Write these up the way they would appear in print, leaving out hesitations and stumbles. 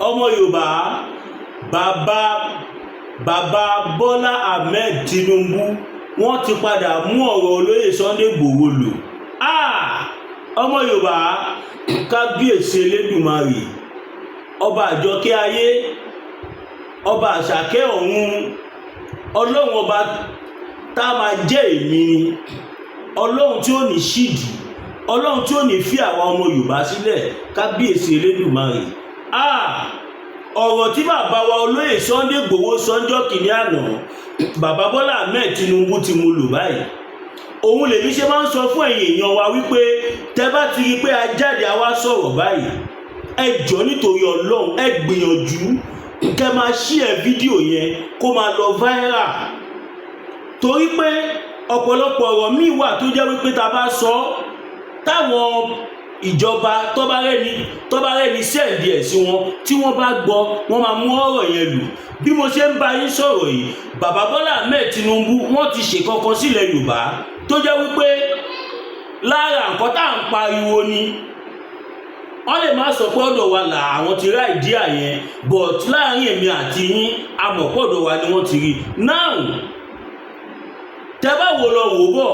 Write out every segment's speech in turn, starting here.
Ọmọ Yorùbá, bàbá bàbá Bọ́lá Ahmed Tinubu, wọ́n ti padà mú ọ̀rọ̀ olóyè Sunday Igboho lò. Ah! Ọmọ Yorùbá, kábíyèsí Elédùmarè, ọba àjọkẹ́ ayé, ọba àṣàkẹ́ ọ̀run, Ọlọ́run ọba tá a máa jẹ́ èmi ni, Ọlọ́run tí ó ní ṣídìí, Ọlọ́run tí ó ní fi àwa ọmọ Yorùbá sílẹ̀, kábíyèsí Elédùmarè. Ah! Ọ̀rọ̀ tí bàbá wa olóyè Sunday Igboho sọ́njọ́ kìíní àná, bàbá Bọ́lá Ahmed Tinubu ti mú lò báyìí. Òun lèmi ṣe máa ń sọ fún ẹ̀yin èèyàn wa wípé tẹ́ bá ti rí i pé a jáde, a wá sọ̀rọ̀ báyìí, ẹ jọ̀ọ́, nítorí Ọlọ́run, ẹ gbìyànjú kẹ́ máa share fídíò yẹn kó máa lọ viral, torí pé ọ̀pọ̀lọpọ̀ ọ̀rọ̀ míì wà tó jẹ́ wípé tá a bá sọ, táwọn ìjọba tó bá rẹ́ni send ẹ̀ sí wọn, tí wọ́n bá gbọ́, wọ́n máa mú ọ̀rọ̀ yẹn lò. Bí mo ṣe ń bá yín sọ̀rọ̀ yìí, bàbá Bọ́lá Ahmed Tinubu, wọ́n ti ṣe kankan sílẹ̀ Yorùbá tó jẹ́ wípé lára nǹkan tá à ń pariwo ni. Wọ́n lè má sọ pé ọ̀dọ̀ wa là àwọn ti rí idea yẹn, but láàrin èmi àti yín, a mọ̀ pé ọ̀dọ̀ wa ni wọ́n ti rí. Now, tẹ́ bá wo lọ wò bọ̀,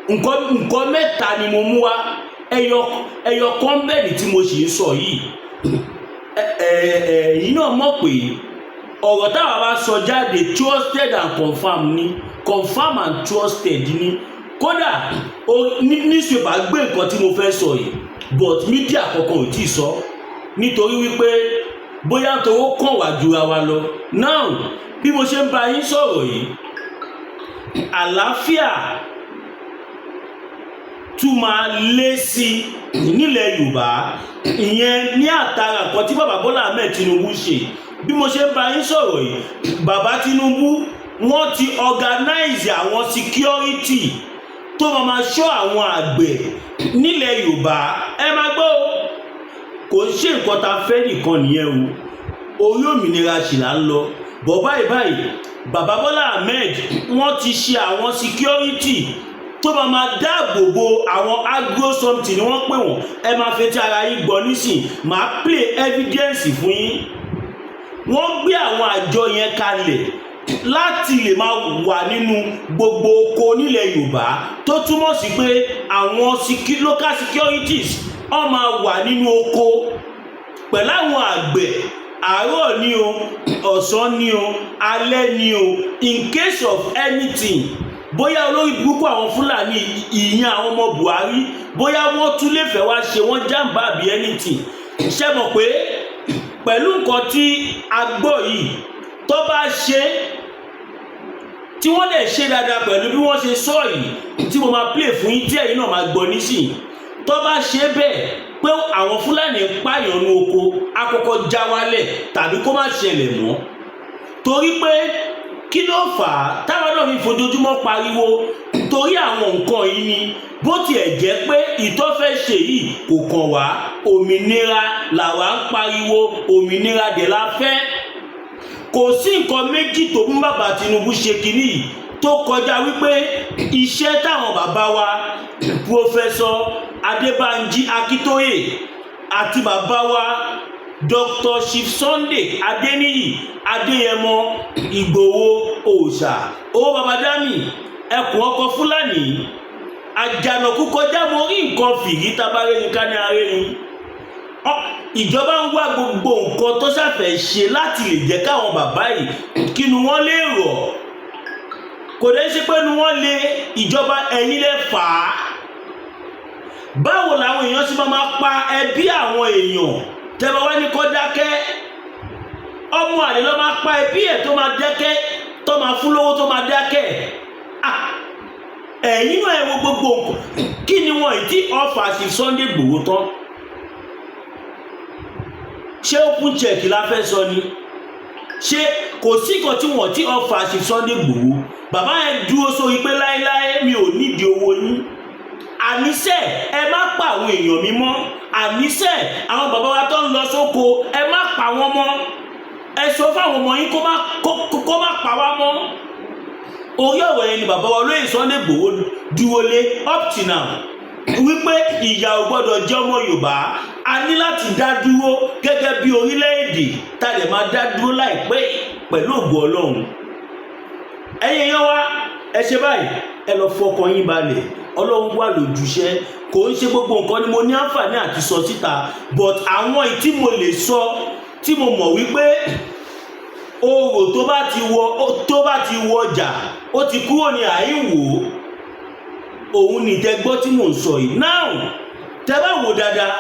nǹkan mẹ́ta ni mo mú wá. Ẹyọ ẹyọ kan bẹ́ẹ̀ ni tí mo sì ń sọ yìí. Ẹ̀yin náà mọ̀ pé ọ̀rọ̀ táwa bá sọ jáde, trusted and confirm ni, confirm and trusted ni. Kódà newspaper gbé nǹkan tí mo fẹ́ sọ yìí, but media kankan ò tí ì sọ, nítorí wípé bóyá tó kàn wá jura wa lọ. Now, bí mo ṣe ń bá yín sọ̀rọ̀ yìí, àlàáfíà tún máa lé sí i nílẹ̀ Yorùbá, ìyẹn ní àtàrà nǹkan tí bàbá Bọ́lá Ahmed Tinubu ṣe. Bí mo ṣe ń bá yín sọ̀rọ̀ yìí, bàbá Tinubu, wọ́n ti organize àwọn security tó máa ṣọ́ àwọn àgbẹ̀ nílẹ̀ Yorùbá. Ẹ máa gbọ́ o, kò ń ṣe nǹkan tá a fẹ́ nìkan nìyẹn o. Orí òmìnira sì là ń lọ bọ̀ báyìí báyìí. Bàbá Bọ́lá Ahmed, wọ́n ti ṣe àwọn security tó máa dáàbò bo àwọn agro something ni wọ́n pè wọ́n. Ẹ máa fetí ara yín gbọ́ nísìn, máa play evidence fún yín. Wọ́n gbé àwọn àjọ yẹn kalẹ̀ láti lè máa wà nínú gbogbo oko nílẹ̀ Yorùbá, tó túmọ̀ sí pé àwọn local securities, wọ́n máa wà nínú oko pẹ̀lú àwọn àgbẹ̀, àárọ̀ ni o, ọ̀sán ni o, alẹ́ ni o. In case of anything, bóyá olórí burúkú àwọn Fúlàní, ìyẹn àwọn ọmọ Buhari, bóyá wọ́n tún lè fẹ́ wá ṣe wọ́n jàǹbá àbí anything, ṣe mọ̀ pé pẹ̀lú nǹkan tí a gbọ́ yìí, tó bá ṣe tí wọ́n lè ṣe dáadáa pẹ̀lú bí wọ́n ṣe sọ yìí tí mo máa play fún yín, tí ẹ̀yin náà máa gbọ́ nísìnyí, tó bá ṣe bẹ́ẹ̀ pé àwọn Fúlàní ń pààyàn ní oko, akọ́kọ́ já wálẹ̀ tàbí kó má ṣẹlẹ̀ mọ́. Torí pé kí ló fà á táwọn náà fi fojoojúmọ́ pariwo? Torí àwọn nǹkan yìí ni. Bó tiẹ̀ jẹ́ pé ìtọ́fẹ́ ṣe yìí kò kàn wá, òmìnira làwa ń pariwo, òmìnira dẹ̀ la fẹ́. Kò sí nǹkan méjì tó mú bàbá Tinubu ṣe kínní yìí tó kọjá wípé iṣẹ́ táwọn bàbá wa Professor Adébánjí Akíntóyè àti bàbá wa Dr. Chief Sunday Adéníyì Adéyẹmọ Ìgbòho òòṣà, owó babadami, ẹkùn ọkọ Fúlàní àjànàkú kọjá, mo rí nǹkan fìrí tabarẹ́ni ká ní arẹ́ni. Ìjọba ń wá gbogbo nǹkan tó ṣàfẹ́ ṣe láti lè jẹ́ káwọn bàbá yìí kínú wọn lè rọ̀. Kò dẹ́ ṣe pé nu wọn lè ìjọba, ẹ̀yin lè fà á. Báwo làwọn èèyàn ṣe máa pa ẹbí àwọn èèyàn, tẹ́ bá wá ní kó dákẹ́? Ọmọ àlè ló máa pa ẹbí ẹ̀ tó máa dákẹ́, tó máa fún lówó tó máa dákẹ́? Ẹ̀yin náà, ẹ wo gbogbo nǹkan. Kí ni wọn ì tí ọfà sí Sunday Igboho tán? Ṣé open check la fẹ́ sọ ni? Ṣé kò sí nǹkan tí wọ́n tí ọfà sí Sunday Igboho? Bàbá yẹn dúró sórí pé láéláé, mi ò nídìí owó yín, àníṣe ẹ má pa àwọn èèyàn mi mọ́, àníṣe àwọn bàbá wa tó ń lọ sóko, ẹ má pa wọ́n mọ́, ẹ sọ fáwọn ọmọ yín kó má pa wá mọ́. Orí ọ̀rọ̀ yẹn ni bàbá wa olóyè Sunday Igboho dúró lé up till now, wípé ìyà ò gbọ́dọ̀ jẹ́ ọmọ Yorùbá, a ní láti dá dúró gẹ́gẹ́ bí orílẹ̀-èdè. Orílẹ̀-èdè tá a lè máa dá dúró láìpẹ́ pẹ̀lú ògo Ọlọ́run. Ẹ̀yin èèyàn wa, ẹ ṣe báyìí, ẹ lọ fọkàn yín balẹ̀. Ọlọ́run wà lójúṣẹ́. Kò ń ṣe gbogbo nǹkan ni mo ní àǹfààní àti sọ síta, but àwọn èyí tí mo lè sọ, tí mo mọ̀ wípé orò tó bá ti wọ ọjà, ó ti kúrò ní àìwò, òun ní ìtẹ́gbọ́ tí mò ń sọ yìí. Now, tẹ́ bá wò dáadáa,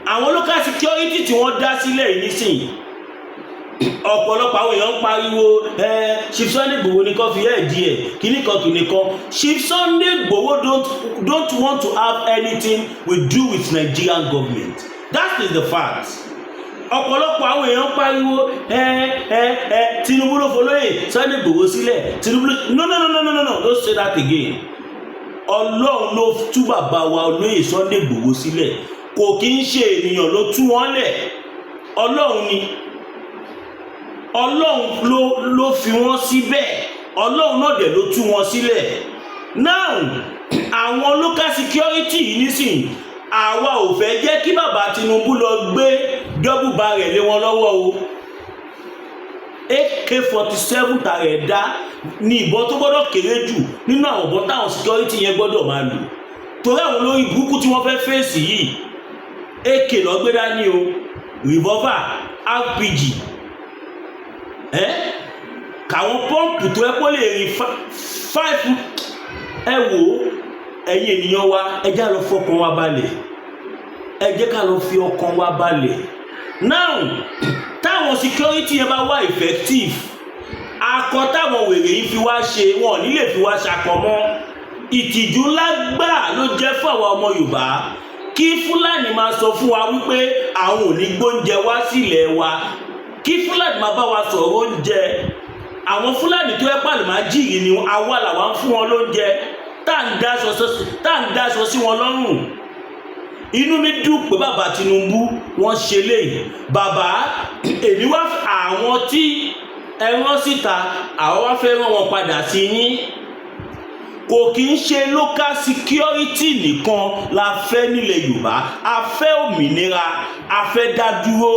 àwọn local security tí wọ́n dá sílẹ̀ yìí nísìnyí, ọ̀pọ̀lọpọ̀ àwọn èèyàn ń pariwo ẹ Chief Sunday Igboho ní kó fi ẹ̀ díẹ̀ kíní kan kíní kan. Chief Sunday Igboho don't want to have anything we do with Nigerian government. That is the fact. Ọ̀pọ̀lọpọ̀ àwọn èèyàn ń pariwo ẹ ẹ ẹ Tinubu ló folóyè Sunday Igboho sílẹ̀, Tinubu ló. No, no, no, no, no, no, no, don't say that again. Ọlọ́run ló tú bàbá wa olóyè Sunday Igboho sílẹ̀. Kò kí ń ṣe ènìyàn ló tú wọn lẹ̀. Ọlọ́run ni. Ọlọ́run ló fi wọ́n síbẹ̀. Ọlọ́run náà dẹ̀ ló tú wọn sílẹ̀. Now, àwọn local security yìí nísìnyí, àwa ò fẹ́ jẹ́ kí bàbá Tinubu lọ gbé double barrel lé wọn lọ́wọ́ o. AK-47 tààrẹ̀ dá ní ìbọn tó gbọ́dọ̀ kéré jù nínú àwọn ìbọn táwọn security yẹn gbọ́dọ̀ máa lò, torí àwọn olórí burúkú tí wọ́n fẹ́ fèsì yìí, AK lọ gbé dání o, revolver, RPG, ẹ kàwọn pọ́ǹpù tó ẹ kó lè rìn five. Ẹ wò ó, ẹ̀yin ènìyàn wa, ẹ já lọ fọkàn wa balẹ̀. Ẹ jẹ́ ká lọ fi ọkàn wa balẹ̀. Now, táwọn security yẹn bá wà effective, akọ táwọn wèrè yìí fi wá ṣe, wọn ò ní lè fi wá ṣakọ mọ́. Ìtìjú ńlá gbà ló jẹ́ fún àwa ọmọ Yorùbá kí Fúlàní máa sọ fún wa wípé àwọn ò ní gbóúnjẹ wá sílẹ̀ wa, kí Fúlàní máa bá wa sọ̀rọ̀ oúnjẹ. Àwọn Fúlàní tó ẹ́ pàlù máa jìrì ni àwa làwa ń fún wọn lóúnjẹ, tá à ń dáṣọ sí wọn lọ́rùn. Inú mi dùn pé bàbá Tinubu wọ́n ṣe léyìí. Bàbá, èmi wá, àwọn tí ẹ rán síta, àwọn wá fẹ́ rán wọn padà sí yín. Kò kí ń ṣe local security nìkan la fẹ́ nílẹ̀ Yorùbá. A fẹ́ òmìnira, a fẹ́ dá dúró.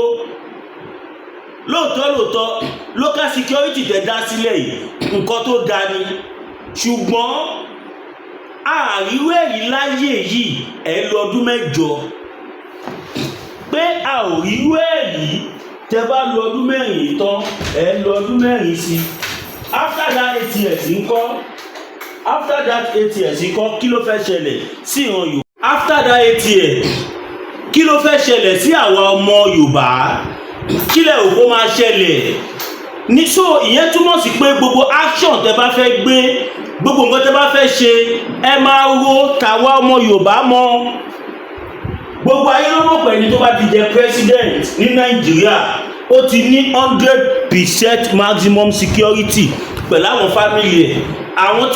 Lóòótọ́ lóòótọ́, local security tẹ dá sílẹ̀ yìí, nǹkan tó dáa ni, ṣùgbọ́n àríwé ẹ̀rí láyé yìí. Ẹ̀ lọ ọdún 8 pé a ò rírú ẹ̀rí. Tẹ bá lọ ọdún 4 yìí tán, ẹ̀ lọ ọdún 4 sí. After that 8 years ńkọ́? After that 8 years ńkọ́? Kí ló fẹ́ ṣẹlẹ̀ sí ìran Yorùbá after that 8 years? Kí ló fẹ́ ṣẹlẹ̀ sí àwa ọmọ Yorùbá? Kílẹ̀ òkú máa ṣẹlẹ̀ ní? So ìyẹn túmọ̀ sí pé gbogbo action tẹ bá fẹ́ gbé, gbogbo nǹkan tẹ bá fẹ́ ṣe, ẹ máa ro tàwa ọmọ Yorùbá mọ́. Gbogbo ayé ló mọ̀ pé ẹni tó bá ti jẹ president ní Nàìjíríà, ó ti ní 100% maximum security pẹ̀lú àwọn family ẹ̀. Àwọn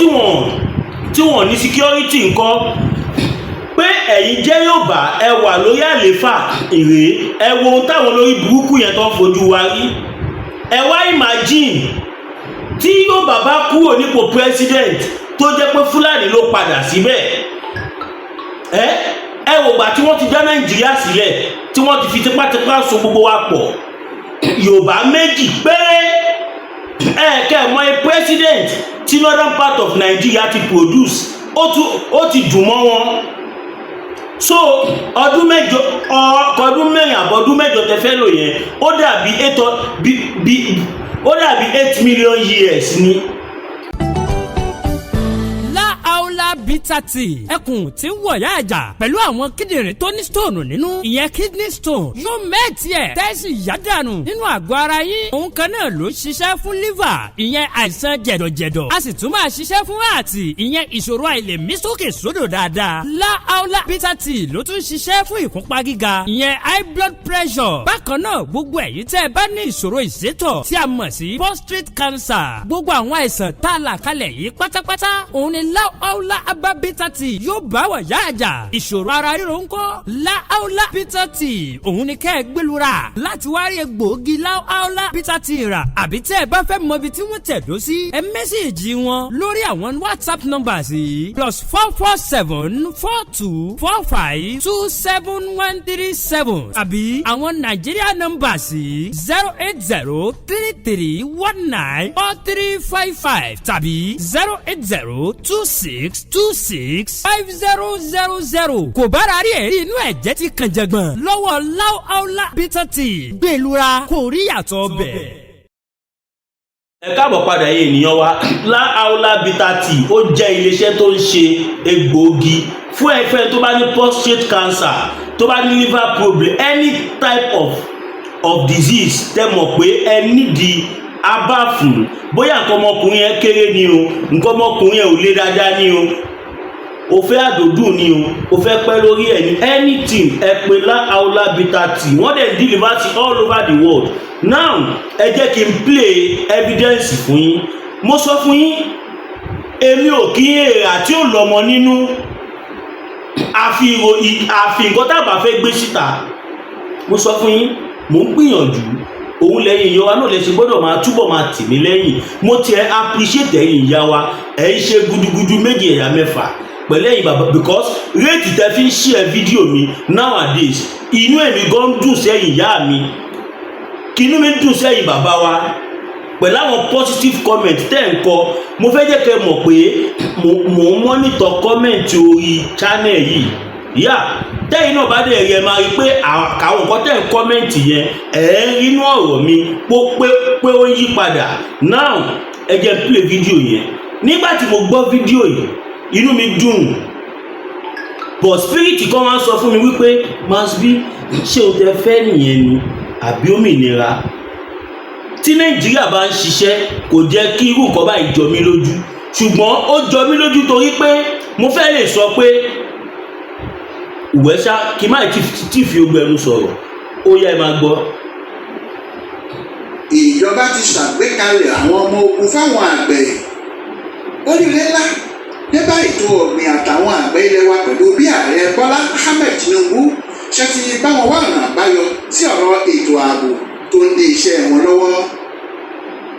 tí wọ́n ní security ńkọ́? Pé ẹ̀yin jẹ́ Yorùbá, ẹ wà lórí àléfà èrè, ẹ wo ohun táwọn olórí burúkú yẹn tó ń fojú wa rí. Ẹ wá imagine tí Yorùbá bá kúrò nípò president, tó jẹ́ pé Fúlàní ló padà síbẹ̀. Ẹ wò gbà tí wọ́n ti dá Nàìjíríà sílẹ̀, tí wọ́n ti fi tipátipá so gbogbo wa pọ̀, Yorùbá méjì péré. Ẹ kẹ́ mọ̀ ẹ president tí northern part of Nigeria ti produce, ó ti dùn mọ́ wọn. So ọdún 8, ọdún 4 àbọ̀, ọdún 8 tẹ fẹ́ lò yẹn, ó dàbí eight bí bí ó dàbí 8 million years ni. Láàólà Bitter Tea, ẹkùn tí ń wọ̀yá àjà pẹ̀lú àwọn kíndìnrín tó ní stone nínú, ìyẹn kidney stone, yóò mẹ́ẹ̀tì ẹ̀ tẹ́sí yádànù nínú àgọ́ ara yín. Òun kan náà ló ṣiṣẹ́ fún liver, ìyẹn àìsàn jẹ̀dọ̀jẹ̀dọ̀. A sì tún máa ṣiṣẹ́ fún heart, ìyẹn ìṣòro àìlèmí sókè sódò dáadáa. Láàólà Bitter Tea ló tún ṣiṣẹ́ fún ìfúnpá gíga, ìyẹn high blood pressure. Bákan náà, gbogbo ẹ̀yin tẹ́ ẹ bá ní ìṣòro ìsétọ̀ tí a mọ̀ sí prostate cancer, gbogbo àwọn àìsàn tá a là kalẹ̀ yìí pátápátá, òun ni Láàólà. Herbal Bitter Tea yóò bá wà yá àjà. Ìṣòro ara ríro ńkọ́? Láàólà Bitter Tea, òun ni kẹ́ ẹ gbẹlura láti wá rí egbòogi Láàólà Bitter Tea rà, àbí tẹ́ ẹ bá fẹ́ mọ ibi tí wọ́n tẹ̀dó sí, ẹ message wọn lórí àwọn WhatsApp numbers yìí: +44 7424 527137, àbí àwọn Nàìjíríà numbers yìí: 08033194355 tàbí 08026265000. Kò bára rí ẹ̀rí inú ẹ̀jẹ̀ ti kàn jẹ̀gbọ̀n lọ́wọ́ Láúláú Bitter Tea, gbẹ̀lura kò rí yàtọ̀ bẹ̀. Ẹ káàbọ̀ padà yìí, ènìyàn wa. Láàólà Bitter Tea, ó jẹ́ iléeṣẹ́ tó ń ṣe egbòogi fún ẹfẹ́ tó bá ní prostate cancer, tó bá ní liver problem, any type of disease tẹ́ mọ̀ pé ẹ nídìí abá fún, bóyá nǹkan ọmọkùnrin yẹn kéré ni o, nǹkan ọmọkùnrin yẹn ò lé dáadáa ni o, o fẹ́ àdòdùn ni o, o fẹ́ pẹ́ lórí ẹ̀ ní, anything, ẹ pè Láàólà Bitter Tea. Wọ́n dẹ̀ deliver sí all over the world. Now, ẹ jẹ́ kí n play evidence fún yín. Mo sọ fún yín, èmi ò kí èèrà tí ò lọ́mọ nínú, àfi àfi nǹkan tá a bá fẹ́ gbé síta. Mo sọ fún yín, mò ń gbìyànjú òun lẹ́yìn ìyá wa náà lè ṣe gbọ́dọ̀ máa túbọ̀ máa tì mí lẹ́yìn. Mo tiẹ̀ appreciate ẹ̀yin ìyá wa, ẹ̀ ń ṣe gudugudu méjì ẹ̀yà mẹ́fà pẹ̀lú ẹ̀yin bàbá, because rate tẹ́ fi ń share fídíò mi nowadays, inú èmi gan dùn sẹ́yìn ìyá mi, kínú mi dùn sẹ́yìn bàbá wa pẹ̀lú àwọn positive comment tẹ́ ń kọ. Mo fẹ́ jẹ́ kẹ́ mọ̀ pé mò ń monitor comment orí channel yìí yá. Tẹ́yìn náà bá dẹ̀ rí, ẹ máa rí pé àwọn nǹkan tẹ́ ń comment yẹn, ẹ̀ ń rínú ọ̀rọ̀ mi pé pé ó ń yí padà. Now, ẹ jẹ́ play fídíò yẹn. Nígbà tí mo gbọ́ fídíò yìí, inú mi dùn, but spirit kan wá sọ fún mi wípé, "Masbi, ṣé o tẹ fẹ́ nìyẹn ni àbí òmìnira?" Tí Nàìjíríà bá ń ṣiṣẹ́, kò jẹ́ kí irú nǹkan báyìí jọ mí lójú, ṣùgbọ́n ó jọ mí lójú torí pé mo fẹ́ lè sọ pé ìwẹ́sà kí má tí fi ogun ẹnu sọ̀rọ̀. Ó yá, ẹ máa gbọ́. Ìjọba ti ṣàgbékalẹ̀ àwọn ọmọ ogun fáwọn àgbẹ̀. Oríire ńlá dé bá ètò ọ̀gbìn àtàwọn àgbẹ̀ ilẹ̀ wa pẹ̀lú bí Ààrẹ Bọ́lá Ahmed Tinubu ṣe ti bá wọn wá ọ̀nà àbáyọ sí ọ̀rọ̀ ètò ààbò tó ń dí iṣẹ́ wọn lọ́wọ́.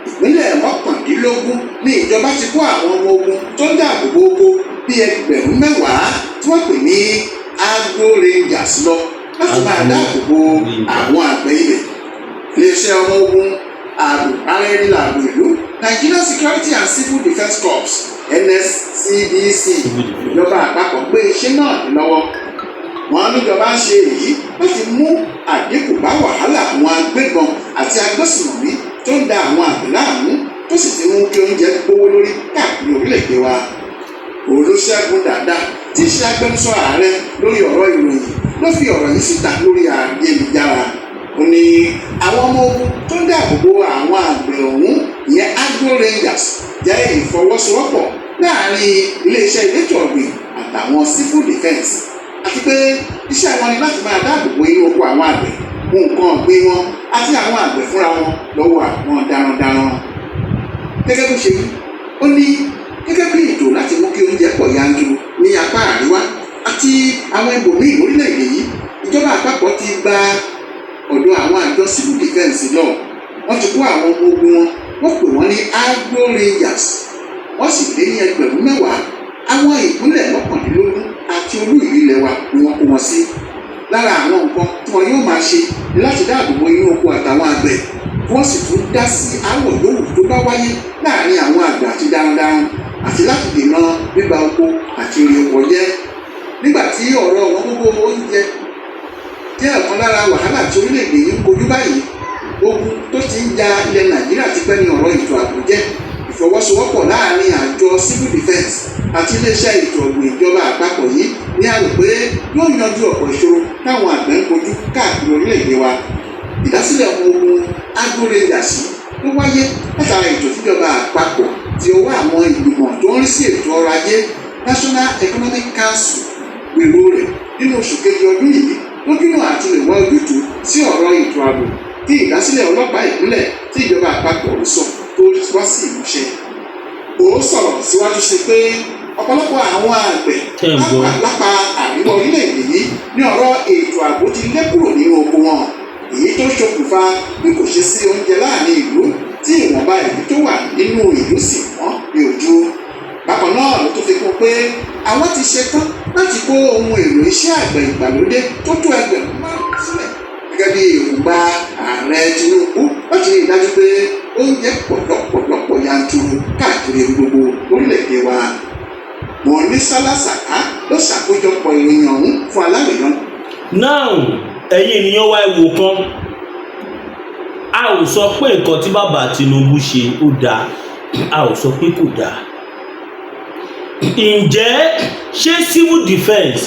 Ìpínlẹ̀ 19 ní ìjọba ti kó àwọn ọmọ ogun tó ń dáàbò bo oko bíi 10,000 tí wọ́n pè ní Agro Rangers lọ láti máa dáàbò bo àwọn àgbẹ̀ ilẹ̀. Iléeṣẹ́ ọmọ ogun ààbò ara ẹni làbò ìlú, Nigerian Security and Civil Defence Corps, NSCDC, ìjọba àpapọ̀ gbé iṣẹ́ náà lọ́wọ́. Wọ́n níjọba ń ṣe èyí láti mú àdínkù bá wàhálà àwọn agbébọn àti agbésùnmọ̀mí tó ń da àwọn àgbẹ̀ láàmú, tó sì ti mú kí oúnjẹ gbówó lórí káàkiri orílẹ̀-èdè wa. Olùṣègùn Dàda, tí í ṣe agbẹnusọ ààrẹ lórí ọ̀rọ̀ ìròyìn, ló fi ọ̀rọ̀ yìí síta lórí ayélujára. Ó ní àwọn ọmọ ogun tó ń dáàbò bo àwọn àgbẹ̀ ọ̀hún, ìyẹn Agro Rangers, jẹ́ ìfọwọ́sowọ́pọ̀ láàrin iléeṣẹ́ elétò ọ̀gbìn àtàwọn civil defence, àti pé iṣẹ́ wọn ni láti máa dáàbò bo inú oko àwọn àgbẹ̀, nǹkan ọ̀gbìn wọn àti àwọn àgbẹ̀ fúnra wọn lọ́wọ́ àwọn darandaran. Gẹ́gẹ́ bó ṣe wí, ó ní gẹ́gẹ́ bí ètò láti mú kí oúnjẹ pọ̀ yanturu ní apá àríwá àti àwọn ibòmíì lórílẹ̀‐èdè yìí, ìjọba àpapọ̀ ti gba ọ̀dọ̀ àwọn àjọ civil defence lọ. Wọ́n ti kó àwọn ọmọ ogun wọn, wọ́n pè wọ́n ní Agro Rangers, wọ́n sì lé ní 10,000. Àwọn ìpínlẹ̀ 19 àti olú ìlú ilẹ̀ wa ni wọ́n kó wọn sí. Lára àwọn nǹkan tí wọn yóò máa ṣe ni láti dáàbò bo inú oko àtàwọn àgbẹ̀, kí wọ́n sì tún dá sí aáwọ̀ yòówù tó bá wáyé láàrin àwọn àgbẹ̀ àti darandaran, àti láti dènà bíba oko àti èrè oko jẹ́. Nígbà tí ọ̀rọ̀ ọ̀wọ́n gógó oúnjẹ jẹ́ ọ̀kan lára wàhálà tí orílẹ̀-èdè yìí ń kojú báyìí, ogun tó ti ń ja ilẹ̀ Nàìjíríà ti pẹ́ ní ọ̀rọ̀ ètò ààbò jẹ́. Ìfọwọ́sowọ́pọ̀ láàrin àjọ civil defence àti iléeṣẹ́ ètò ọ̀gbìn ìjọba àpapọ̀ yìí ní a rò pé yóò yanjú ọ̀pọ̀ ìṣòro táwọn àgbẹ̀ ń kojú káàkiri orílẹ̀-èdè wa. Ìdásílẹ̀ ọmọ ogun Agro Rangers ló wáyé látara ètò tíjọba àpapọ̀ ti ọwọ́ àwọn ìgbìmọ̀ tó ń rí sí ètò ọrọ̀ ajé, National Economic Council, gbèrò rẹ̀ nínú oṣù kejì ọdún yìí lójúnà àti lè wá ojútùú sí ọ̀rọ̀ ètò ààbò, kí ìdásílẹ̀ ọlọ́pàá ìpínlẹ̀ tí ìjọba àpapọ̀ ń sọ tó wá sí ìmúṣẹ. Ó sọ̀rọ̀ síwájú sí pé Ọ̀pọ̀lọpọ̀ àwọn àgbẹ̀ Ṣé ń gbọ́? lápá àríwá orílẹ̀-èdè yìí ní ọ̀rọ̀ ètò ààbò ti lé kúrò nínú oko wọn, èyí tó ṣokùnfà bí kò ṣe sí oúnjẹ láàrin ìlú, tí ìwọ̀nba ìlú tó wà nínú ìlú sì wọ́n ní ojú. Bákan náà ló tún fi kún pé àwọn ti ṣetán láti kó ohun èlò iṣẹ́ àgbẹ̀ ìgbàlódé tó tó 5,000 sílẹ̀ gẹ́gẹ́ bí èròǹgbà Ààrẹ Tinubu láti rí i dájú pé oúnjẹ pọ̀ lọ́pọ̀lọpọ̀ yanturu káàkiri gbogbo orílẹ̀-èdè wa. Mọ̀nísálá Sàká ló ṣàkójọpọ̀ ìròyìn ọ̀hún fún Aláròyé. Now, ẹ̀yin ènìyàn wa, ẹ wò kan, a ò sọ pé nǹkan tí bàbá Tinubu ṣe ó dáa, a ò sọ pé kò dáa. Ǹjẹ́ ṣé civil defence,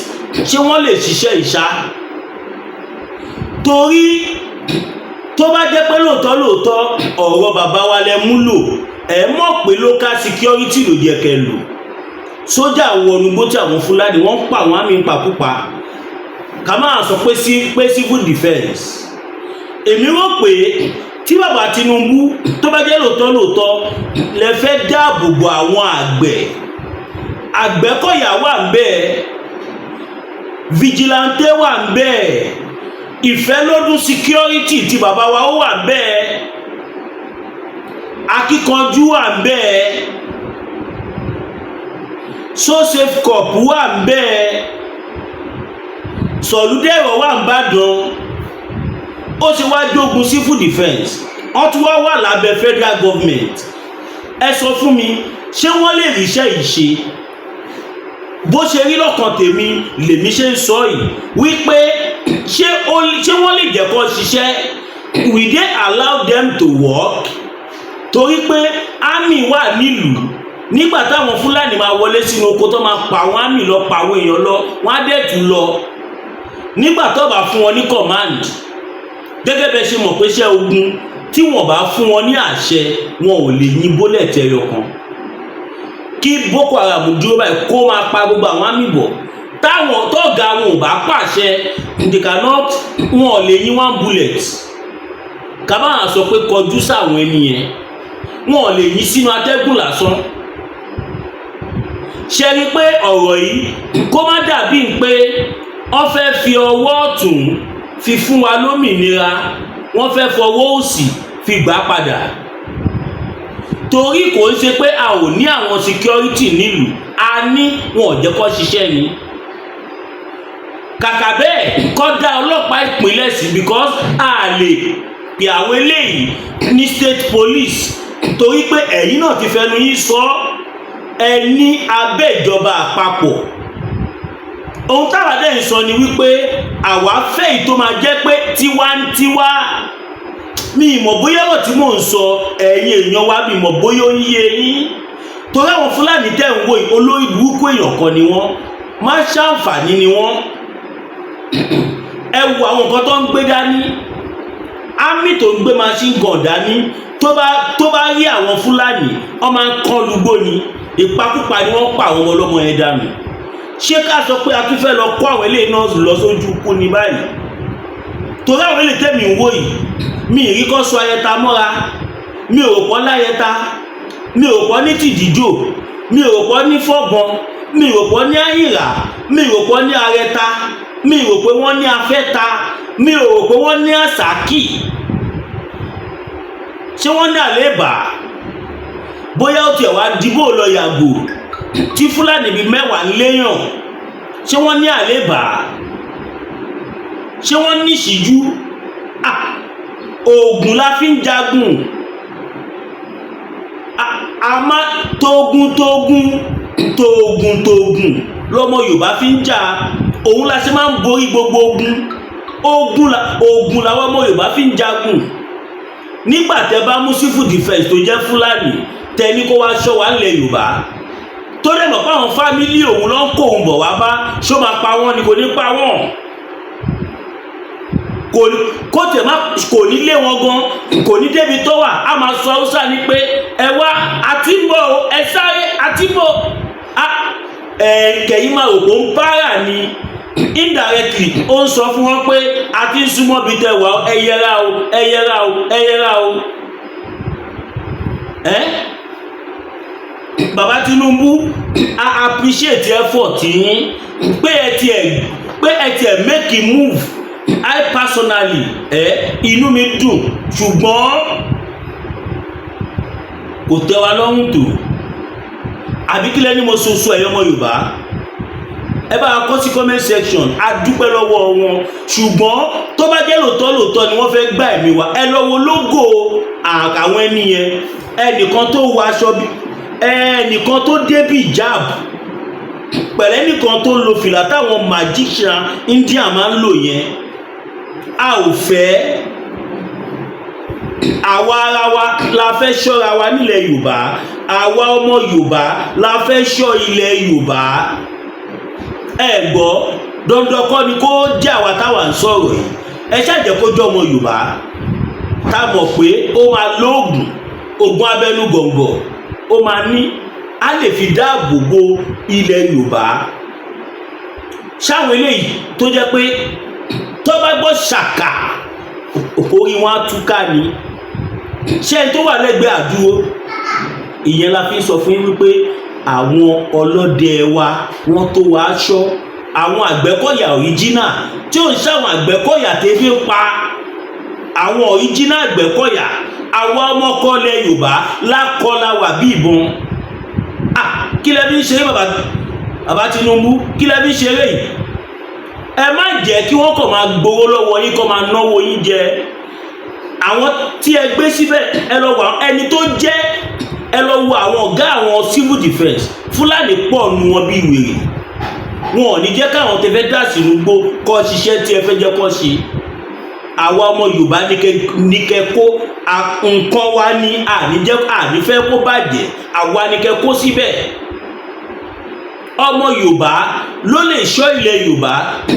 ṣé wọ́n lè ṣiṣẹ́ ìṣá? Torí tó bá jẹ́ pé lóòótọ́ lóòótọ́ ọ̀rọ̀ bàbá wa lẹ mú lò, ẹ mọ̀ pé local security ló yẹ kẹ́ lò. Sójà wọnú gbó tí àwọn Fúlàní, wọ́n ń pa àwọn army ń pakúpa, ká máa sọ pé sí pé civil defence. Èmi rò pé tí bàbá Tinubu, tó bá jẹ́ lóòótọ́ lóòótọ́ lẹ fẹ́ dáàbò bo àwọn àgbẹ̀, Àgbẹ̀kọ̀yà wà ń bẹ́ẹ̀, vigilante wà ń bẹ́ẹ̀, Ìfẹ́lódún security tí bàbá wa ó wà ń bẹ́ẹ̀, akíkanjú wà ń bẹ́ẹ̀, So Safe Corp wà ń bẹ́ẹ̀, Sọ̀lúdẹ̀rọ̀ wà ń bàdàn. Ó ti wá dógun civil defence, wọ́n tún wá wà lábẹ́ federal government. Ẹ sọ fún mi, ṣé wọ́n lè ríṣẹ́ yìí ṣe? Bó ṣe rí lọ́kàn tèmi lèmi ṣe ń sọ yìí wípé ṣé wọ́n lè jẹ́ kó ṣiṣẹ́? Will they allow them to work? Torí pé army wà nílùú, nígbà táwọn Fúlàní máa wọlé sínú oko tó máa pa àwọn army lọ, pa àwọn èèyàn lọ, wọ́n á dẹ̀ tún lọ. Nígbà tó bá fún wọn ní command, gẹ́gẹ́ bẹ́ẹ̀ ṣe mọ̀ pé iṣẹ́ ogun, tí wọ́n bá fún wọn ní àṣẹ, wọn ò lè yìn bullet ẹyọ kan. Kí Boko Haram dúró báyìí, kó máa pa gbogbo àwọn army bọ̀, táwọn tọ́gà wọn ò bá pàṣẹ, they cannot, wọn ò lè yìn one bullet. Kábàá sọ pé kọjú sáwọn ẹni yẹn, wọn ò lè yìn sínú atẹ́gùn lásán. Ṣe rí pé ọ̀rọ̀ yìí, kó má dàbí pé wọ́n fẹ́ fi ọwọ́ ọ̀tún fi fún wa lómìnira, wọ́n fẹ́ fọwọ́ òsì fi gbà padà. Torí kò ń ṣe pé a ò ní àwọn security nílùú, a ní, wọn ò jẹ́ kó ṣiṣẹ́ ni. Kàkà bẹ́ẹ̀, kó dá ọlọ́pàá ìpínlẹ̀ sí, because a lè pè àwọn eléyìí ní state police, torí pé ẹ̀yin náà ti fẹnu yín sọ ẹ ní abẹ́ ìjọba àpapọ̀. Ohun táwa dẹ̀ ń sọ ni wípé àwa fẹ́ èyí tó máa jẹ́ pé tiwantiwa. Mi ìmọ̀ bóyá ọ̀rọ̀ tí mò ń sọ, ẹ̀yin èèyàn wa, mi ìmọ̀ bóyá ó ń yé yín. Torí àwọn Fúlàní tẹ̀ ń wò yìí, olórí burúkú èèyàn kan ni wọ́n má ṣàǹfààní ni wọ́n. Ẹ wo àwọn nǹkan tó ń gbé dání, army tó ń gbé machine gun dání, tó bá rí àwọn Fúlàní, wọ́n máa ń kán lugbó ni, ìpakúpa ni wọ́n pa àwọn ọmọ ọlọ́mọ yẹn dànù. Ṣé ká sọ pé a tún fẹ́ lọ kó àwọn eléyìí náà lọ sójú ikú ni báyìí? Torí àwọn eléyìí tẹ̀mí ń wò yìí, mi ì rí kọ́ sọ ayẹta mọ́ra, mi ò pọ́ láyẹta, mi ò pọ́ ní tìdíjò, mi ò pọ́ ní fọ́gbọ́n, mi ò pọ́ ní àyìnrà, mi ò pọ́ ní arẹta, mi ò pé wọ́n ní afẹ́ta, mi ò rò pé wọ́n ní àsákì. Ṣé wọ́n ní àléébà? Bóyá ó tiẹ̀ wá dìbò lọ yàgò tí Fúlàní bíi 10 ń léyàn, ṣé wọ́n ní àléébà? Ṣé wọ́n ní ìṣíjú? Oògùn la fi ń jagun. A má tógun tógun tógun tógun lọmọ Yorùbá fi ń jà, òun la ṣe máa ń borí gbogbo ogun. Ogun la ogun làwọn ọmọ Yorùbá fi ń jagun. Nígbà tẹ bá mú civil defence tó jẹ́ Fúlàní, tẹ ní kó wá ṣọ́ wa ńlẹ̀ Yorùbá, tó dẹ̀ mọ̀ pé àwọn family òun ló ń kó òun bọ̀ wá bá, ṣó máa pa wọ́n ni? Kò ní pa wọ́n, kò ní kó tẹ̀ má, kò ní lé wọn gan, kò ní débi tó wà. Á máa sọ Haúsá ni pé ẹ wá, àti ń bọ̀ o, ẹ sáré, àti ń bọ̀. Ẹ kẹ̀yìn máa rò pé ó ń bára ni. Indirectly, ó ń sọ fún wọn pé a ti ń súnmọ́ bí tẹ wà, ẹ yẹra o, ẹ yẹra o, ẹ yẹra o. Ẹ Bàbá Tinubu, I appreciate effort yín pé ẹ tiẹ̀ make a move. I personally, inú mi dùn, ṣùgbọ́n kò tẹ́ wa lọ́rùn tó. Àbí kílẹ̀ ni mo so so? Ẹ̀yọ́ ọmọ Yorùbá, ẹ bá kọ sí comment section. A dúpẹ́ lọ́wọ́ wọn, ṣùgbọ́n tó bá jẹ́ lóòótọ́ lóòótọ́ ni wọ́n fẹ́ gbà ẹ̀mí wa, ẹ lọ wo logo àwọn ẹni yẹn. Ẹnìkan tó wọ aṣọ bí ẹnìkan tó débì jab pẹ̀lẹ́, nìkan tó lo fìlà táwọn magician India máa ń lò yẹn. A ò fẹ́. Àwa ara wa la fẹ́ ṣọ́ra wa nílẹ̀ Yorùbá. Àwa ọmọ Yorùbá la fẹ́ ṣọ́ ilẹ̀ Yorùbá. Ẹ gbọ́, dandan kọ́ ni kó jẹ́ àwa táwa ń sọ̀rọ̀ yìí. Ẹ ṣàjẹ́ kó jẹ́ ọmọ Yorùbá tá a mọ̀ pé ó máa lóògùn, oògùn abẹ́nú gọ̀ǹgọ̀ ó máa ní, á lè fi dáàbò bo ilẹ̀ Yorùbá. Ṣáwọn eléyìí tó jẹ́ pé tó bá gbọ́ ṣàkà, orí wọn á túká ni. Ṣé ẹni tó wà lẹ́gbẹ̀ẹ́ àdúró ìyẹn la fi ń sọ fún yín wípé àwọn ọlọ́dẹ wa, wọ́n tó wàá ṣọ́ àwọn Àgbẹ̀kọ̀yà original, tí ò ń ṣàwọn Àgbẹ̀kọ̀yà tẹ́bí ń pa, àwọn original Àgbẹ̀kọ̀yà. Àwa ọmọkọlẹ̀ Yorùbá lákọlá wà bí ìbọn. Ah, kí lẹ fi ń ṣeré? Bàbá, bàbá Tinubu, kí lẹ fi ń ṣeré yìí? Ẹ má jẹ́ kí wọ́n kàn máa gbowó lọ́wọ́ yín, kó máa náwó yín jẹ. Àwọn tí ẹ gbé síbẹ̀, ẹ lọ wọ ẹni tó jẹ́, ẹ lọ wo àwọn ọ̀gá àwọn civil defence. Fúlàní pọ̀ nu wọn bí wèrè. Wọn ò ní jẹ́ káwọn tẹ fẹ́ dà sínú gbó kọ́ ṣiṣẹ́ tí ẹ fẹ́ jẹ́ kọ́ ṣe. Àwa ọmọ Yorùbá ní kẹ́ kó nǹkan wa ní àníjẹ́, ànífẹ́ kó bàjẹ́. Àwa ní kẹ́ kó síbẹ̀. Ọmọ Yorùbá ló lè ṣọ́ ilẹ̀ Yorùbá.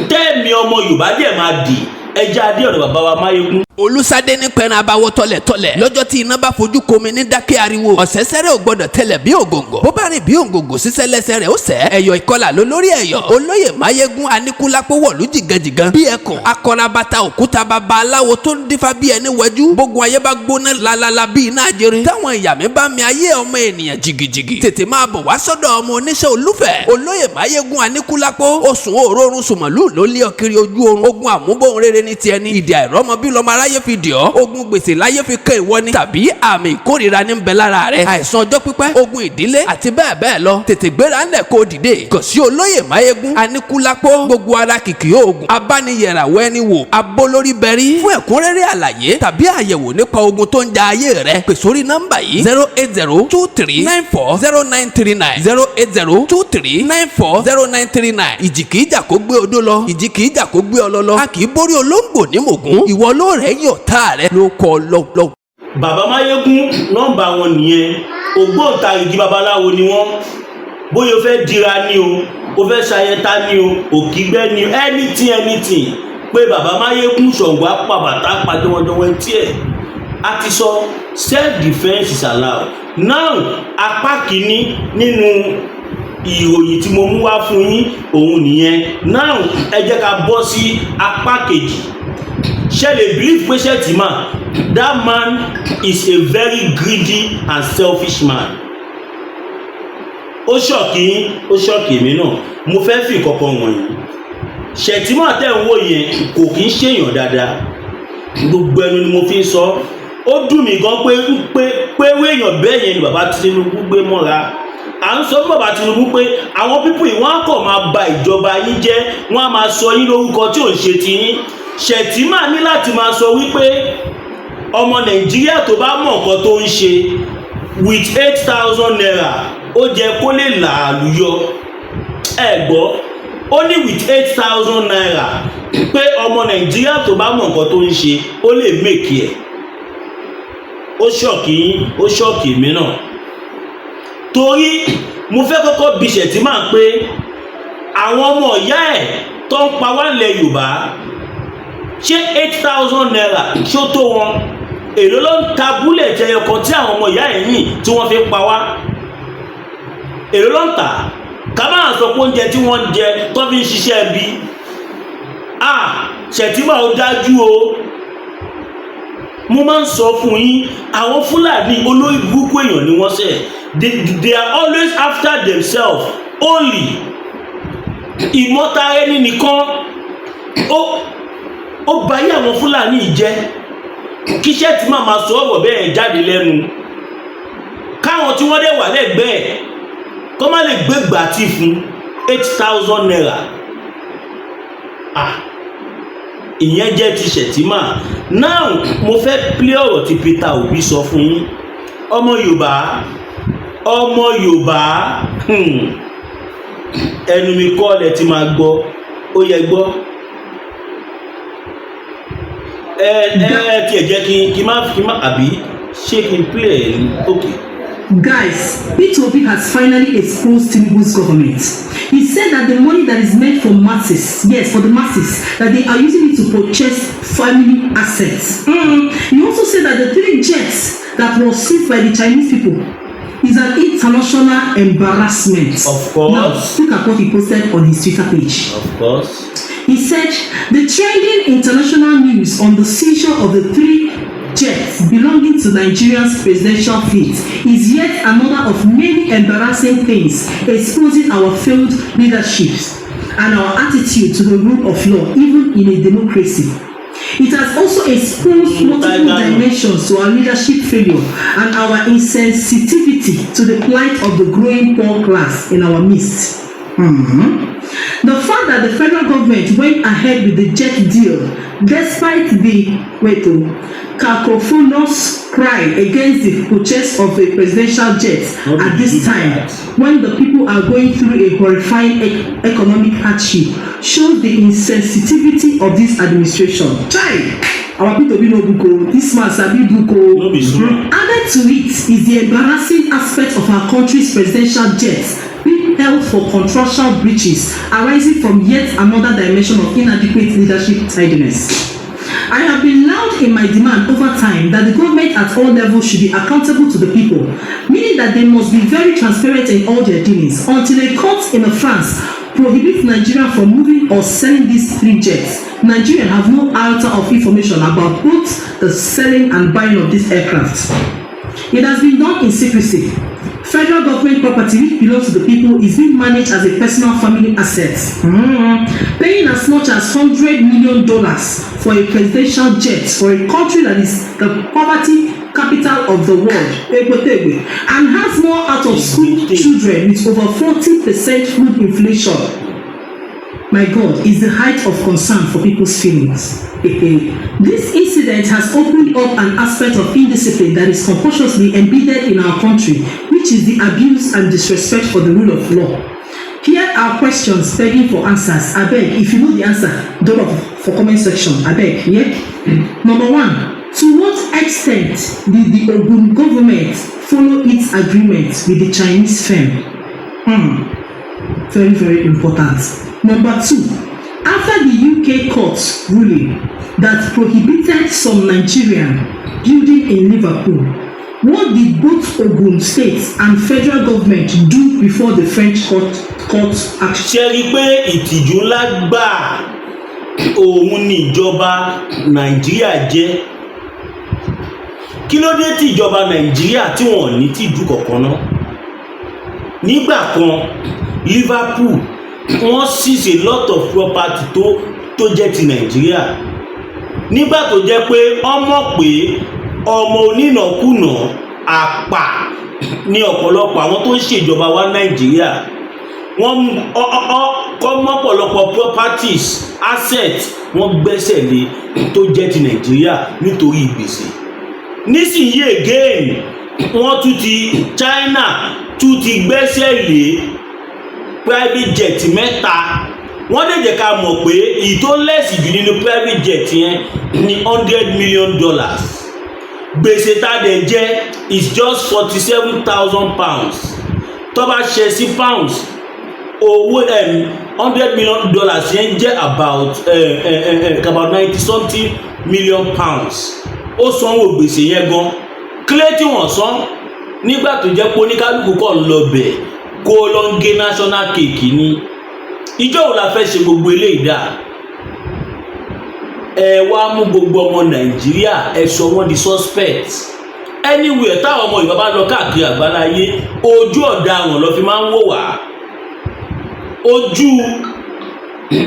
Tẹ́ẹ̀mí ọmọ Yorùbá dẹ̀ máa dì. Ẹjẹ́ adé ọ̀dọ̀ bàbá wa Máyégún. Olùsádé ní pẹ̀rẹ̀ abawọ́ tọ́lẹ̀tọ́lẹ̀ lọ́jọ́ tí iná bá fojú komi ní dákẹ́ ariwo. Ọ̀sẹ̀sẹ̀rẹ̀ ò gbọ́dọ̀ tẹlẹ̀ bí ògòǹgò, bó bá rìn bí ògòǹgò sísẹ́ lẹ́sẹ̀ rẹ̀ ó sẹ́. Ẹ̀yọ̀ ìkọlà ló lórí ẹ̀yọ̀. Olóyè Máyégún Aníkúlápó wọ̀lú jìgànjìgàn bí ẹkùn akọrabata òkúta, baba aláwo tó ń dífá bí ẹni wẹjú. Gbogbo ayé bá gbóná lalala bí iná ajere, táwọn ìyá mi bá mi ayé ọmọ ènìyàn jìgìjìgì, tètè máa bọ̀ wá sọ́dọ̀ ọmọ oníṣẹ́ olúfẹ̀, olóyè Máyégún Aníkúlápó. Oṣù òórùn sùmọ̀lú ló lé ọ kiri ojú oorun. Ogun àmúbọ̀n rere ní tiẹ̀ ní ìdí àìrọ́mọ bí lọ́mọ aráyé fi dì ọ́. Ogun gbèsè láyé fi kẹ́ ìwọ ni, tàbí àmì ìkórìíra ní ń bẹ lára rẹ, àìsàn ọjọ́ pípẹ́, ogun ìdílé àti bẹ́ẹ̀ bẹ́ẹ̀ lọ. Tètè gbéra ńlẹ̀ kó dìde kàn sí olóyè Máyégún Aníkúlápó. Gbogbo ara kìkì oògùn abániyẹ̀ràwọ̀ ẹni wò abólórí bẹ̀rí. Fún ẹ̀kúnrẹ́rẹ́ àlàyé tàbí àyẹ̀wò nípa ogun tó ń ja ayé rẹ, pè sórí nọ́mbà yìí: 08023940939, 08023940939. Ìjì kìí jà kó gbé odó lọ, ìjì kìí jà kó gbé ọlọ lọ. A kì í borí olóńgbò ní mògún. Ìwọ ló rẹ̀ yọ̀ tá rẹ ló kọ́ lọ́wọ́. Bàbá Máyégún, nọ́mbà wọn nìyẹn. Ògbóǹtarìgì babaláwo ni wọ́n. Bóyá o fẹ́ dira ní o, o fẹ́ ṣayẹta ní o, òkìgbẹ́ ní o, anything, anything, pé bàbá Máyégún. Ṣọ̀gbọ́n apàbàtà pàjọwọ́jọwọ́ etí ẹ̀ a ti sọ. Self defence is allowed now. Apá kìíní nínú ìròyìn tí mo mú wá fún yín òun nìyẹn. Now, ẹ jẹ́ ká bọ́ sí apá kejì. Ṣe lè believe pé Shettima, that man is a very greedy and selfish man? Ó shock yín, ó shock èmi náà. Mo fẹ́ fi kankan wọ̀nyí. Shettima tẹ̀ ń wò yẹn kò kí ń ṣèyàn dáadáa. Gbogbo ẹnu ni mo fi ń sọ. Ó dùn mí gan pé wéèyàn bẹ́ẹ̀ yẹn ni bàbá Tinubu gbé mọ́ra. À ń sọ fún bàbá Tinubu pé àwọn people yìí, wọ́n á kàn máa ba ìjọba yín jẹ́, wọ́n á máa sọ yín lórúkọ tí ò ń ṣe ti yín. Shettima ní láti máa sọ wípé ọmọ Nàìjíríà tó bá mọ̀ nǹkan tó ń ṣe with ₦8,000, ó jẹ́ kó lè làálùyọ. Ẹ gbọ́, ó ní with ₦8,000, pé ọmọ Nàìjíríà tó bá mọ̀ nǹkan tó ń ṣe, ó lè make ẹ̀. Ó shock yín, ó shock mi náà, torí mo fẹ́ kọ́kọ́ bi Shettima pé àwọn ọmọ ìyá ẹ̀ tó ń pa wá nílẹ̀ Yorùbá, ṣé ₦8,000 ṣó tó wọn? Èló ló ń ta bullet ẹyọ kan tí àwọn ọmọ ìyá ẹ̀ yìn tí wọ́n fi pa wá? Èló ló ń tà? Ká máa sọ pé oúnjẹ tí wọ́n ń jẹ tó fi ń ṣiṣẹ́ bí. Ah, Shettima, ó dájú o. Mo máa ń sọ fún yín, àwọn Fúlàní, olórí burúkú èèyàn ni wọ́n sẹ̀. They are always after themselves only. Ìmọ̀tara ẹni nìkan ó bayé àwọn Fúlàní yìí jẹ́. Kíṣẹ́ tí màá máa sọ ọ̀rọ̀ bẹ́ẹ̀ jáde lẹ́nu, káwọn tí wọ́n dẹ̀ wà lẹ́gbẹ̀ẹ́ kó má lè gbé gbàtí fún ₦8,000. Ah, ìyẹn jẹ́ ti Shettima. Now, mo fẹ́ play ọ̀rọ̀ tí Peter Obi sọ fún yín. Ọmọ Yorùbá, ọmọ Yorùbá, ẹnu mi kọ́ lẹ ti máa gbọ́. Ó yẹ gbọ́. Ẹ tiẹ̀ jẹ́ kí n má àbí ṣé kí n play ẹ̀ ní? Ok. Guys, P2B has finally exposed Tinubu's government. He said that the money that is meant for masses, yes, for the masses, that they are using it to purchase family assets. He also said that the three jets that was seized by the Chinese people is an international embarrassment. Of course. Now, look at what he posted on his Twitter page. Of course. He said the trending international news on the seizure of the three jets belonging to Nigeria's presidential fleet is yet another of many embarrassing things exposing our failed leaderships and our attitude to the rule of law, even in a democracy. It has also exposed multiple Tiger. dimensions to our leadership failure and our insensitivity to the plight of the growing poor class in our midst. The fact that the federal government went ahead with the jet deal despite the, wait oh, cacophonous cry against the purchase of a presidential jet No be at this do time that. when the people are going through a horrifying economic hardship shows the insensitivity of this administration. Chai! Our Peter Obi no book o. This man sabi book o. No be small. Added to it is the embarrassing aspect of our country's presidential jets being held for contractual breaches arising from yet another dimension of inadequate leadership tidiness. I have been loud in my demand over time that the government at all levels should be accountable to the people, meaning that they must be very transparent in all their dealings. Until a court in France prohibits Nigeria from moving or selling these three jets, Nigeria have no iota of information about both the selling and buying of these aircraft. It has been done in secrecy. Federal government property which belongs to the people is being managed as a personal family asset. Paying as much as $100 million for a presidential jet for a country that is the poverty capital of the world, Egbetegbe, and has more out of school children with over 40% food inflation. My God, is the height of concern for people's feelings. This incident has opened up an aspect of indiscipline that is compulsorily embedded in our country, which is the abuse and disrespect for the rule of law. Here are questions begging for answers. Abeg, if you know the answer, drop up for comment section. Abeg, yeah? Number one, to what extent did the Ogun government follow its agreement with the Chinese firm? Very, very important. Number two, after the UK court ruling that prohibited some Nigerian building in Liverpool, what did both Ogun State and federal government do before the French court action? Ṣe rí i pé ìtìjú ńlá gbà òun ni ìjọba Nàìjíríà jẹ́? Kí ló dé tí ìjọba Nàìjíríà tí wọ́n ní tìjú kọ̀ọ̀kan náà? Nígbà kan, Liverpool, wọ́n seize a lot of property tó jẹ́ ti Nàìjíríà nígbà tó jẹ́ pé wọ́n mọ̀ pé ọmọ onínàkúnà àpà ní ọ̀pọ̀lọpọ̀ àwọn tó ń ṣèjọba wa Nàìjíríà. Wọ́n kọ́ mọ́pọ̀lọpọ̀ properties, assets, wọ́n gbẹ́sẹ̀ lé tó jẹ́ ti Nàìjíríà nítorí gbèsè. Nísìnyí again, wọ́n tún ti, China tún ti gbẹ́sẹ̀ lé private jet mẹ́ta. Wọ́n lè jẹ́ ká mọ̀ pé èyí tó less jù nínú private jet yẹn ní $100 million. Gbèsè tá a dẹ̀ jẹ́ is just £47,000. Tó bá ṣe sí pounds, owó $100 million yẹn jẹ́ about 90 something million pounds. Ó sanwó gbèsè yẹn gan kílé tí wọ́n san nígbà tó jẹ́ pé oníkálukú kọ̀ ń lọ bẹ̀ kó lọ ń gé national cake ní. Ìjọ wo la fẹ́ ṣe gbogbo eléyìí dà? Ẹ wá mú gbogbo ọmọ Nàìjíríà, ẹ sọ wọ́n di suspect. Anywhere táwọn ọmọ Yorùbá bá lọ káàkiri àgbáláyé, ojú ọ̀daràn ló fi máa ń wò wá, ojú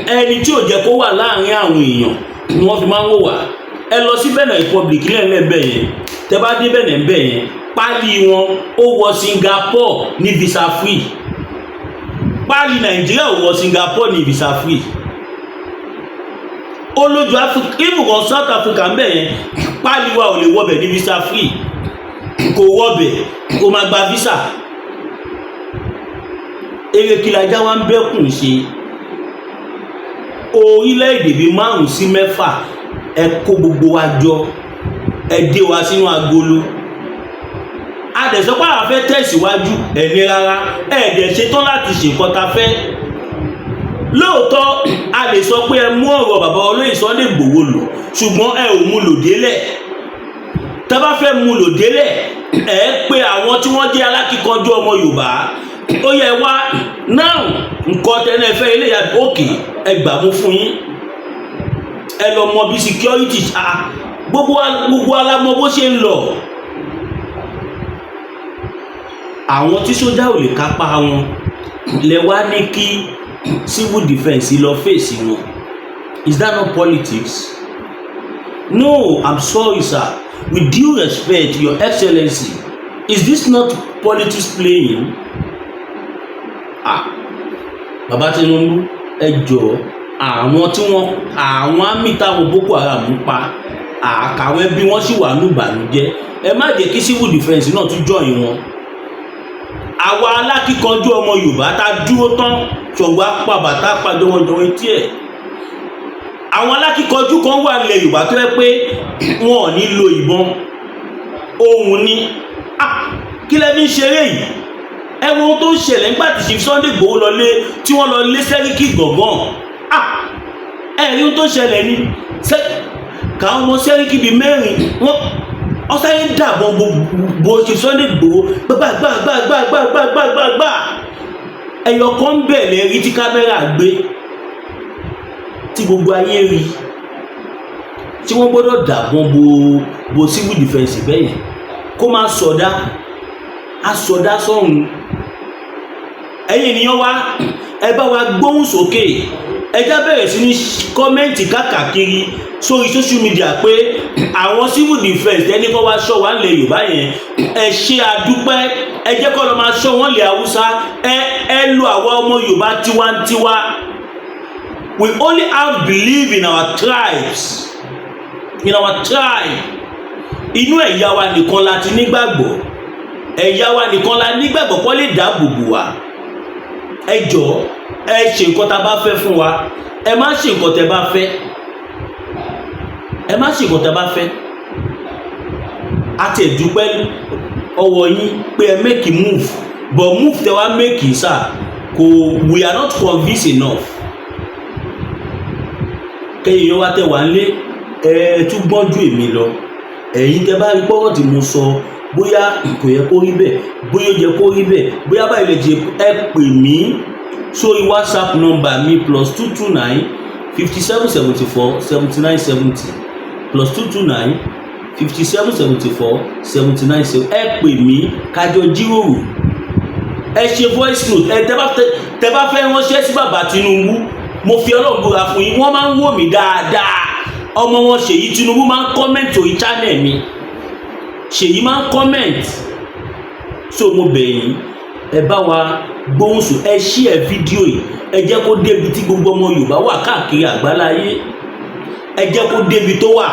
ẹni tí ò jẹ́ kó wà láàrin àwọn èèyàn ni wọ́n fi máa ń wò wá. Ẹ lọ sí Benin Republic lẹ́ẹ̀lẹ́ yẹn. Tẹ bá dé Benin bẹ́ẹ̀ yẹn, pálí wọn ó wọ Singapore ní visa free. Pálí Nàìjíríà ò wọ Singapore ní visa free. Ó lójú Africa, even kan South Africa ń bẹ̀ yẹn, pálí wa ò lè wọbẹ̀ ní visa free. Kò wọbẹ̀, kò máa gba visa. Eré kìlájà wa ń bẹ́kùn ṣe. Orílẹ̀-èdè bíi márùn sí mẹ́fà, ẹ kó gbogbo wa jọ, ẹ dé wa sínú agolo. A dẹ̀ sọ pé àwọn fẹ́ tẹ̀síwájú, ẹ̀ ní rárá, ẹ̀ dẹ̀ ṣetán láti ṣe nǹkan ta fẹ́. Lóòótọ́, a lè sọ pé ẹ mú ọ̀rọ̀ bàbá olóyè Sunday Igboho lò, ṣùgbọ́n ẹ ò mú lò délẹ̀. Tá bá fẹ́ mú lò délẹ̀, ẹ pé àwọn tí wọ́n jẹ́ alákíkanjú ọmọ Yorùbá, ó yẹ wá náà. Nǹkan tẹ́lẹ̀ fẹ́ ilé ìyá òkè, ẹ gbà mú fún yín, ẹ lọ mọ bí security. Ah, gbogbo alamọ bó ṣe ń lọ. Àwọn tí sójà ò lè kápá wọn lẹ wá ní kí civil defence lọ fèsì wọn. Is that not politics? No, I'm sorry, sir. With due respect, Your Excellency, is this not politics playing? Ah, Bàbá Tinubu, ẹ jọ̀ọ́, àwọn tí wọ́n, àwọn army táwọn Boko Haram pa, àkàwọn ẹbí wọn sì wà ní ìbànújẹ́. Ẹ má jẹ́ kí civil defence náà tún join wọn. Àwa alákíkanjú ọmọ Yorùbá tá a dúró tán, ṣọ̀gbọ́n apá bàtà apá jọwọ́jọwọ́ etí ẹ̀. Àwọn alákíkanjú kan wà nílẹ̀ Yorùbá tó yẹ pé wọn ò ní lo ìbọn, ohun ni. Ah, kí lẹ fi ń ṣeré yìí? Ẹ wo ohun tó ń ṣẹlẹ̀ nígbà tí Chief Sunday Igboho lọ lé, tí wọ́n lọ lé Sẹ́ríkì Gàngán. Ah, ẹ rí ohun tó ṣẹlẹ̀ ni káwọn ọmọ Sẹ́ríkì bíi mẹ́rin, wọ́n ọ̀sáré dàbọn gbogbo Chief Sunday Igboho gbàgbàgbàgbàgbàgbàgbàgbà. Ẹyọ kan bẹ̀ lẹ́ rí tí kámẹ́rà gbé, tí gbogbo ayé rí, tí wọ́n gbọ́dọ̀ dàbọn bo civil defence bẹ́yẹn kó má sọdá asọdá sọ́run. Ẹ̀yin ènìyàn wa, ẹ bá wa gbóhùn sókè. Ẹ já bẹ̀rẹ̀ sí ní comment káàkiri sórí social media pé àwọn civil defence ẹni kọ́ wá ṣọ́ wa nílẹ̀ Yorùbá yẹn, ẹ ṣe àdúpẹ́. Ẹ jẹ́ kó lọ máa ṣọ́ wọn lẹ̀ Haúsá. Ẹ lo àwa ọmọ Yorùbá tiwantiwa. We only have belief in our tribes, in our tribe. Inú ẹ̀yà wa nìkan la ti nígbàgbọ́. Ẹ̀yà wa nìkan la nígbàgbọ́ kó lè dáàbò bò wá. Ẹ jọ̀ọ́, ẹ ṣe nǹkan tá a bá fẹ́ fún wa. Ẹ má ṣe nǹkan tẹ́ bá fẹ́. Ẹ má ṣe nǹkan tẹ́ bá fẹ́. A ti dúpẹ́ ọwọ́ yín pé ẹ make a move, but move tẹ́ wá make, sir, kò, we are not convinced enough. Kẹ́yìn yẹn wá tẹ́ wá ń lé, ẹ tún gbọ́n ju èmi lọ. Ẹ̀yin tẹ́ bá rí pọ́rọ̀ tí mo sọ, bóyá kò yẹ kó rí bẹ́ẹ̀, bóyá ó yẹ kó rí bẹ́ẹ̀, bóyá báyìí lè jẹ, ẹ pè mí sórí WhatsApp number mi, +229 57 74 79 70, +229 57 74 79 70. Ẹ pè mí kájọ jíròrò. Ẹ ṣe voice note. Ẹ tẹ́ bá fẹ́ ránṣẹ́ sí bàbá Tinubu, mo fi Ọlọ́run búra fún yín, wọ́n máa ń wò mí dáadáa. Ọmọ wọn Ṣèyí Tinubu máa ń comment orí channel mi. Ṣèyí máa ń comment. So mo bẹ̀ yín, ẹ bá wa gbóhùn sùn, ẹ share fídíò yìí. Ẹ jẹ́ kó débi tí gbogbo ọmọ Yorùbá wà káàkiri àgbáláyé. Ẹ jẹ́ kó débi tó wà.